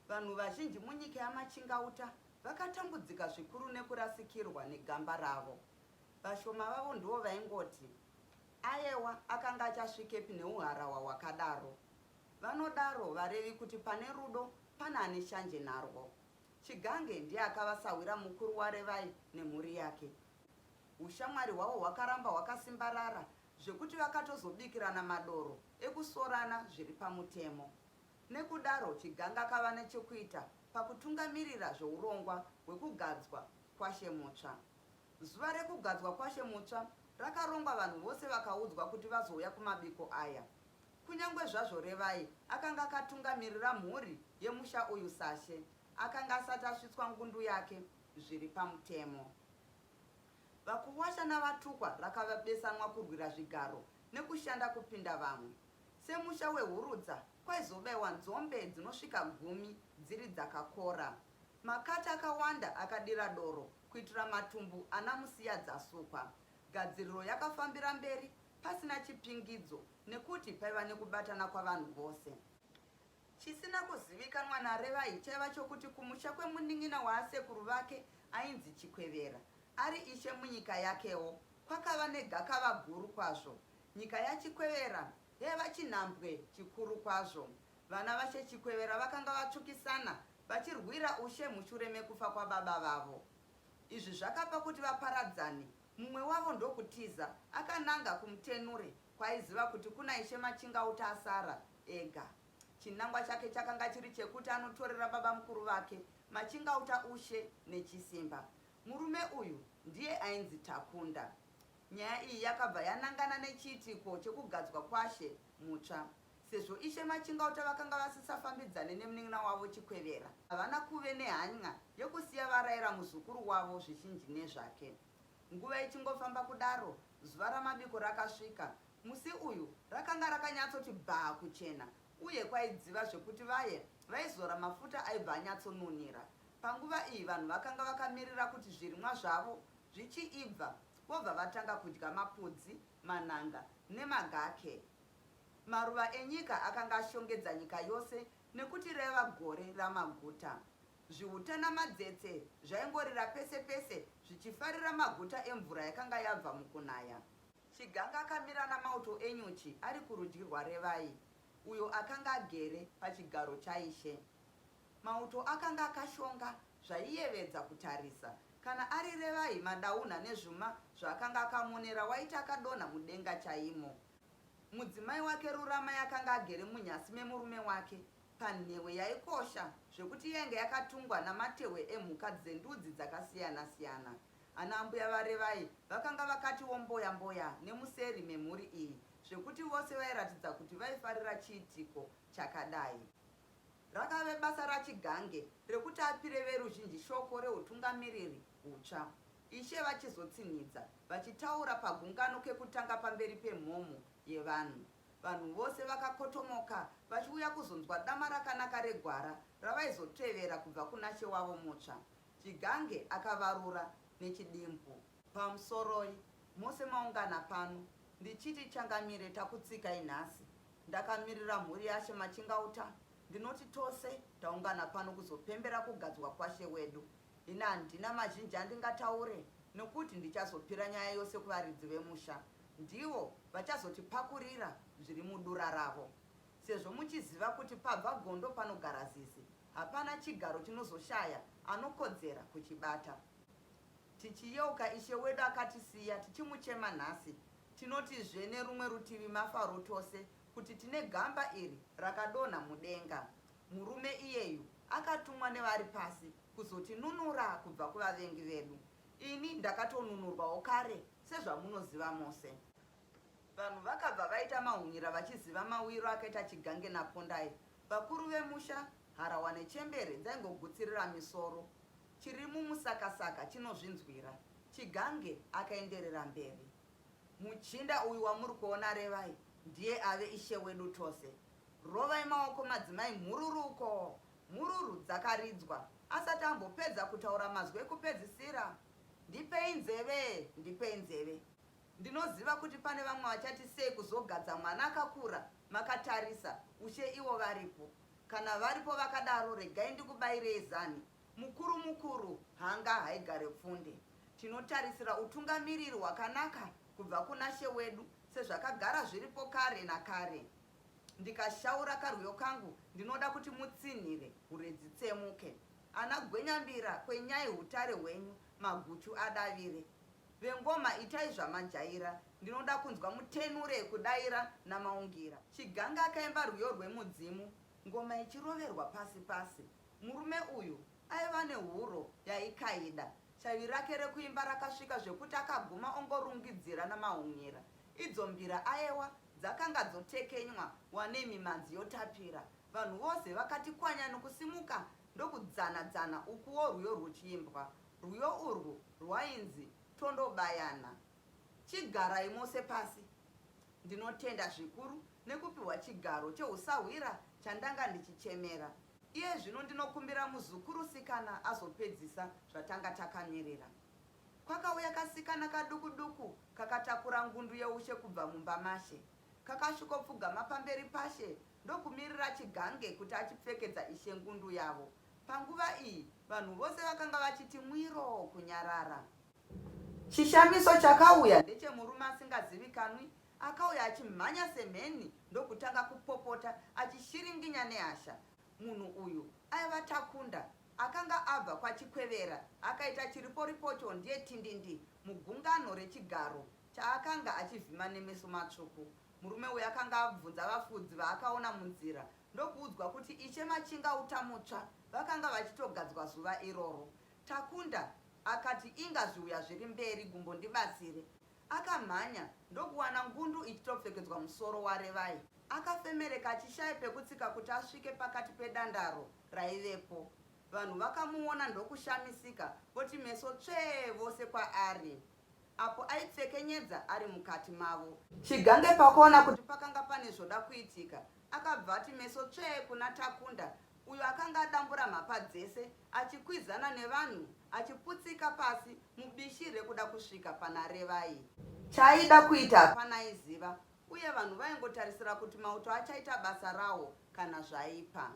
Vanhu vazhinji munyika yaMachingauta vakatambudzika zvikuru nekurasikirwa negamba ravo. Vashoma vavo ndivo vaingoti, Ayewa akanga achasvikepi neuharahwa hwakadaro. Vanodaro varevi kuti pane rudo pane ane shanje narwo. Chigange ndiye akava sahwira mukuru waRevai nemhuri yake. Ushamwari hwavo hwakaramba hwakasimbarara zvekuti vakatozobikirana madoro ekusorana zviri pamutemo. Nekudaro Chiganga akava nechekuita pakutungamirira zveurongwa hwekugadzwa kwashe mutsva. Zuva rekugadzwa kwashe mutsva rakarongwa vanhu vose vakaudzwa kuti vazouya kumabiko aya. Kunyangwe zvazvo Revai akanga akatungamirira mhuri yemusha uyu sashe, akanga asati asvitswa ngundu yake zviri pamutemo. Vakuwasha naVaTukwa rakava besanwa kurwira zvigaro nekushanda kupinda vamwe. Semusha weHurudza kwaizobaiwa nzombe dzinosvika gumi dziri dzakakora. Makata akawanda akadira doro kuitira matumbu ana Musiyadzasukwa. Gadziriro yakafambira mberi pasina chipingidzo nekuti paiva nekubatana kwavanhu vose. Chisina kuzivikanwa naRevai chaiva chokuti kumusha kwemunin'ina waasekuru vake ainzi Chikwevera, ari ishe munyika yakewo, kwakava negakava guru kwazvo. Nyika yaChikwevera yaiva chinhambwe chikuru kwazvo. Vana vashe Chikwevera vakanga vatsvukisana vachirwira ushe mushure mekufa kwababa vavo. Izvi zvakapa kuti vaparadzane, mumwe wavo ndokutiza akananga kuMutenure kwaaiziva kuti kuna Ishe Machingauta asara ega. Chinangwa chake chakanga chiri chekuti anotorera babamukuru vake Machingauta ushe nechisimba. Murume uyu ndiye ainzi Takunda. Nyaya iyi yakabva yanangana nechiitiko chekugadzwa kwashe mutsva. Sezvo Ishe Machingauta vakanga vasisafambidzane nemunin'ina wavo Chikwevera, havana kuve nehanyn'a yekusiya varaira muzukuru wavo zvizhinji nezvake. Nguva ichingofamba kudaro, zuva ramabiko rakasvika. Musi uyu rakanga rakanyatsoti bhaa kuchena uye kwaidziva zvekuti vaye vaizora mafuta aibva anyatsonunira. Panguva iyi vanhu vakanga vakamirira kuti zvirimwa zvavo zvichiibva vobva vatanga kudya mapudzi, manhanga nemagake. Maruva enyika akanga ashongedza nyika yose nekuti raiva gore ramaguta. Zvihuta namadzetse zvaingorira pese pese zvichifarira maguta emvura yakanga yabva mukunaya. Chiganga akamira namauto enyuchi ari kurudyi rwaRevai, uyo akanga agere pachigaro chaishe. Mauto akanga akashonga zvaiyevedza kutarisa. Kana ari Revai, madaunha nezvuma zvaakanga akamonera waiti akadonha mudenga chaimo. Mudzimai wake Ruramai akanga agere munyasi memurume wake panhewe yaikosha zvekuti yainge yakatungwa namatehwe emhuka dzendudzi dzakasiyana-siyana. Ana ambuya vaRevai vakanga vakatiwo mboya mboya nemuseri memhuri iyi zvekuti vose vairatidza kuti vaifarira chiitiko chakadai. Rakave basa raChigange rekuti apire veruzhinji shoko rehutungamiriri hutsva, Ishe vachizotsinhidza vachitaura pagungano kekutanga pamberi pemhomho yevanhu. Vanhu vose vakakotomoka vachiuya kuzonzwa dama rakanaka regwara ravaizotevera kubva kunashe wavo mutsva. Chigange akavarura nechidimbu. Pamusoroi mose maungana pano ndichiti changamire takutsikai nhasi. Ndakamirira mhuri yaShe Machingauta ndinoti tose taungana pano kuzopembera kugadzwa kwaShe wedu. Ini handina mazhinji andingataure nokuti ndichazopira nyaya yose kuvaridzi vemusha. Ndivo vachazotipakurira zviri mudura ravo. Sezvo muchiziva kuti pabva gondo panogara zizi, hapana chigaro chinozoshaya anokodzera kuchibata. Tichiyeuka Ishe wedu akatisiya tichimuchema nhasi, tinotizve nerumwe rutivi mafaro tose kuti tine gamba iri rakadonha mudenga. Murume iyeyu akatumwa nevari pasi kuzotinunura kubva kuvavengi vedu. Ini ndakatonunurwawo kare sezvamunoziva mose. Vanhu vakabva vaita mahunyira vachiziva mawiro akaita Chigange naPondai. Vakuru vemusha, harahwa nechembere dzaingogutsirira misoro. Chiri mumusakasaka chinozvinzwira. Chigange akaenderera mberi. Muchinda uyu wamuri kuona Revai ndiye ave ishe wedu tose. Rovai maoko madzimai mhururu uko! Mhururu dzakaridzwa asati ambopedza kutaura mazwi ekupedzisira. Ndipei nzeve! Ndipei nzeve! Ndinoziva kuti pane vamwe vachati sei kuzogadza mwana akakura makatarisa ushe ivo varipo. Kana varipo vakadaro regai ndikubairei zanhi. Mukuru mukuru, hanga haigare pfunde. Tinotarisira utungamiriri hwakanaka kubva kuna She wedu sezvakagara zviripo kare nakare. Ndikashaura karwiyo kangu ndinoda kuti mutsinhire hure dzitsemuke. Ana Gwenyambira kwenyai hutare hwenyu maguchu adavire. Vengoma itai zvamajaira ndinoda kunzwa mutenure kudaira namaungira. Chiganga akaimba rwiyo rwemudzimu ngoma ichiroverwa pasi pasi. Murume uyu aiva nehuro yaikaida. Shavi rake rekuimba rakasvika zvekuti akaguma ongorungidzira namahun'ira. Idzo mbira aewa dzakanga dzotekenywa wanei mimanzi yotapira. Vanhu vose vakati kwanyanu kusimuka ndokudzana dzana ukuwo rwiyo rwuchiimbwa. Rwiyo urwu rwainzi Tondobayana. Chigarai mose pasi. Ndinotenda zvikuru nekupihwa chigaro chehusahwira chandanga ndichichemera. Iye zvino ndinokumbira muzukurusikana azopedzisa zvatanga takamirira. Kwakauya kasikana kaduku-duku kakatakura ngundu yeushe kubva mumba mashe. Kakasvikopfugama pamberi pashe ndokumirira Chigange kuti achipfekedza ishe ngundu yavo. Panguva iyi vanhu vose vakanga vachiti mwiroo kunyarara. Chishamiso chakauya ndechemurume asingazivikanwi akauya achimhanya semheni ndokutanga kupopota achishiringinya nehasha. Munhu uyu aiva Takunda akanga abva kwaChikwevera akaita chiriporipocho ndiye tindindi mugungano rechigaro chaakanga achivhima nemeso matsvuku. Murume uyu akanga abvunza vafudzi vaakaona munzira ndokuudzwa kuti Ishe Machingauta mutsva vakanga vachitogadzwa zuva iroro. Takunda akati inga zviuya zviri mberi gumbo ndibatsire. Akamhanya ndokuwana ngundu ichitopfekedzwa musoro waRevai. Akafemereka achishaya pekutsika kuti asvike pakati pedandaro raivepo. Vanhu vakamuona ndokushamisika voti meso tsvee vose kwaari apo aipfekenyedza ari mukati mavo. Chigange pakaona kuti pakanga pane zvoda kuitika akabva ati meso tsvee kuna Takunda uyo akanga adambura mhapa dzese achikwizana nevanhu achiputsika pasi mubishi rekuda kusvika pana Revai. Chaaida kuita hapana aiziva uye vanhu vaingotarisira kuti mauto achaita basa rawo kana zvaipa.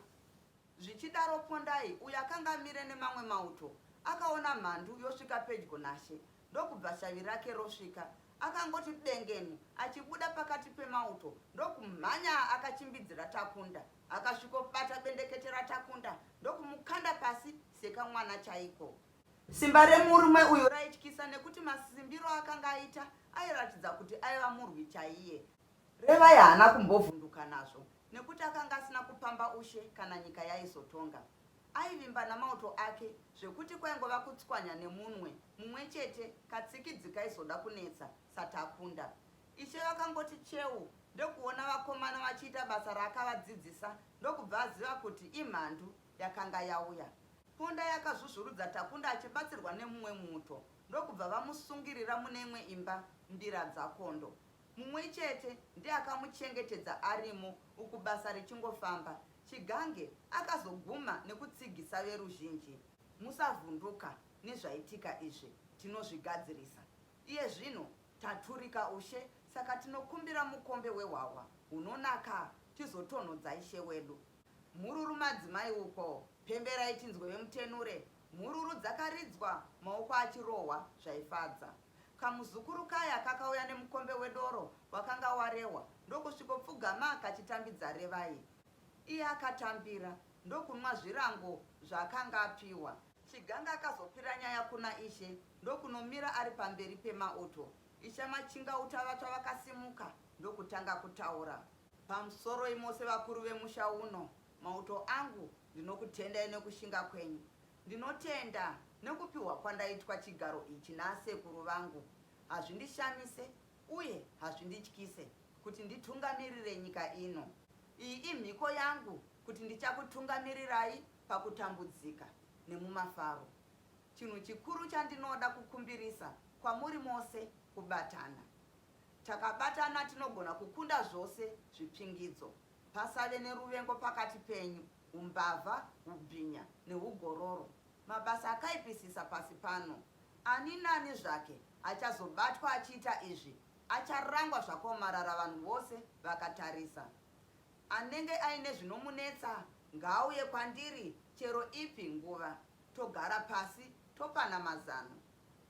Zvichidaro Pondai, uyo akanga amire nemamwe mauto, akaona mhandu yosvika pedyo nashe ndokubva shavi rake rosvika. Akangoti bengenu achibuda pakati pemauto ndokumhanya akachimbidzira Takunda. Akasvikobata bendekete raTakunda ndokumukanda pasi sekamwana chaiko. Simba remurume uyu raityisa nekuti masimbiro akanga aita airatidza kuti aiva murwi chaiye. Revai haana kumbovhunduka nazvo nekuti akanga asina kupamba ushe kana nyika yaizotonga. Aivimba namauto ake zvekuti kwaingova kutswanya nemunwe mumwe chete katsikidzi kaizoda kunetsa saTakunda. Ishe vakangoti cheu ndokuona vakomana vachiita basa raakavadzidzisa ndokubva aziva kuti imhandu yakanga yauya. Pondai akazvuzvurudza Takunda achibatsirwa nemumwe muuto ndokubva vamusungirira mune imwe imba mbira dzakondo. Mumwe chete ndiye akamuchengetedza arimo uku basa richingofamba. Chigange akazoguma nekutsigisa veruzhinji. Musavhunduka nezvaitika izvi, tinozvigadzirisa. Iye zvino taturika ushe saka tinokumbira mukombe wehwahwa hunonaka tizotonhodza ishe wedu. Mhururu madzimai uko, pemberai tinzwe vemutenure. Mhururu dzakaridzwa maoko achirohwa zvaifadza. Kamuzukuru kaya kakauya nemukombe wedoro wakanga warehwa ndokusvikopfugama kachitambidza Revai. Iye akatambira ndokunwa zvirango zvaakanga apiwa. Chiganga akazopira nyaya kuna ishe ndokunomira ari pamberi pemauto. Ishe Machingauta vatsva vakasimuka ndokutanga kutaura. Pamusoroi mose vakuru vemusha uno, mauto angu ndinokutendai nekushinga kwenyu. Ndinotenda nekupihwa kwandaitwa chigaro ichi naasekuru vangu. Hazvindishamise uye hazvindityise kuti nditungamirire nyika ino. Iyi imhiko yangu kuti ndichakutungamirirai pakutambudzika nemumafaro. Chinhu chikuru chandinoda kukumbirisa kwamuri mose kubatana. Takabatana tinogona kukunda zvose zvipingidzo. Pasave neruvengo pakati penyu, umbavha, ubhinya, neugororo, mabasa akaipisisa pasi pano. Ani nani zvake achazobatwa achiita izvi acharangwa zvakaomarara vanhu vose vakatarisa. Anenge aine zvinomunetsa Ngaauye kwandiri chero ipi nguva togara pasi topana mazano.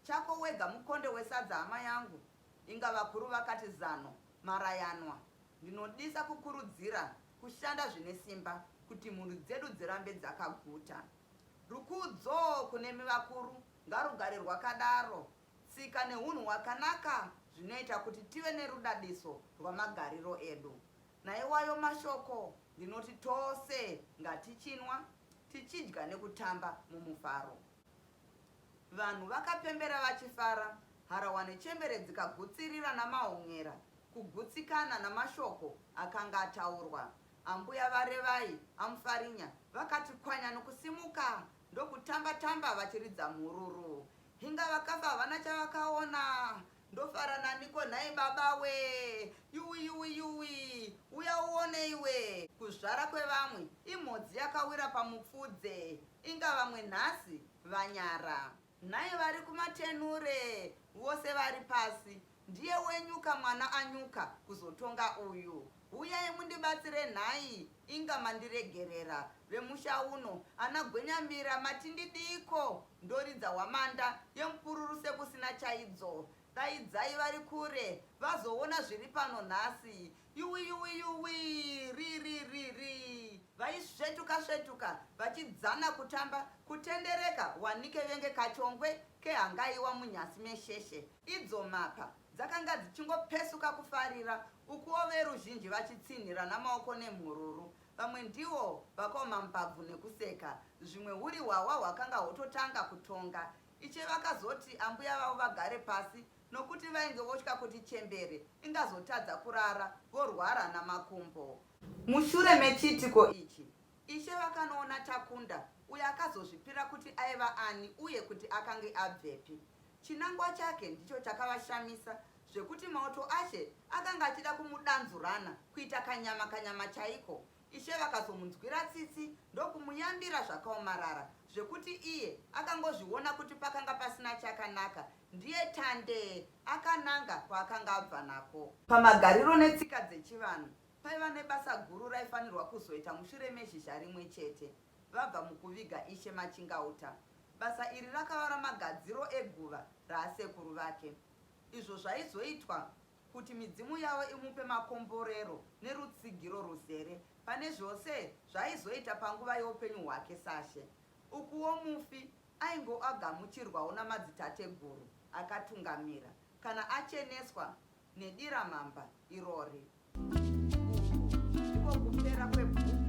Chako wega mukonde wesadza hama yangu. Inga vakuru vakati zano marayanwa. Ndinodisa kukurudzira kushanda zvine simba kuti mhuri dzedu dzirambe dzakaguta. Rukudzo kunemi vakuru ngarugare rwakadaro. Tsika nehunhu hwakanaka zvinoita kuti tive nerudadiso rwamagariro edu. Naiwayo mashoko ndinoti tose ngatichinwa, tichidya nekutamba mumufaro. Vanhu vakapembera vachifara, harahwa nechembere dzikagutsirira namahon'era kugutsikana namashoko akanga ataurwa. Ambuya vaRevai, aMufarinya, vakati kwanya nokusimuka ndokutamba-tamba vachiridza mhururu. Inga vakafa havana chavakaona. Ndofara naniko nhai baba we? Yuwi yuwi yuwi, uya uone iwe. Kuzvara kwevamwe imhodzi yakawira pamupfudze. Inga vamwe nhasi vanyara. Nhai vari kumatenure vose vari pasi ndiye wenyuka mwana anyuka kuzotonga uyu. Huyai mundibatsire nhai inga mandiregerera vemusha uno ana gwenyambira mati ndidiiko ndoridza hwamanda yemupururu sekusina chaidzo daidzai vari kure vazoona zviri pano nhasi yuwi yuwi yuwi ri ri ri ri vaisvetuka svetuka vachidzana kutamba kutendereka wanike venge kachongwe kehangaiwa munyasi mesheshe idzo mapa dzakanga dzichingopesuka kufarira, ukuwo veruzhinji vachitsinhira namaoko nemhururu. Vamwe ndivo vakaoma mbabvu nekuseka, zvimwe huri hwahwa hwakanga hwototanga kutonga. Ishe vakazoti ambuya vavo vagare pasi nokuti vainge votya kuti chembere ingazotadza kurara vorwara namakumbo. Mushure mechiitiko ichi, Ishe vakanoona Takunda uyo akazozvipira kuti aiva ani uye kuti akange abvepi. Chinangwa chake ndicho chakavashamisa zvekuti mauto ashe akanga achida kumudanzurana kuita kanyama kanyama chaiko. Ishe vakazomunzwira tsitsi ndokumuyambira zvakaomarara zvekuti iye akangozviona kuti pakanga pasina chakanaka ndiye tande akananga kwaakanga abva nako. Pamagariro netsika dzechivanhu paiva nebasa guru raifanirwa kuzoita mushure mezhizha rimwe chete vabva mukuviga Ishe Machingauta. Basa iri rakava ramagadziro eguva raasekuru vake, izvo zvaizoitwa kuti midzimu yavo imupe makomborero nerutsigiro ruzere pane zvose zvaaizoita panguva youpenyu hwake sashe. Ukuwo mufi aingoagamuchirwawo namadzitateguru akatungamira kana acheneswa nediramamba irori. Uku ndiko kupera kwebhuku.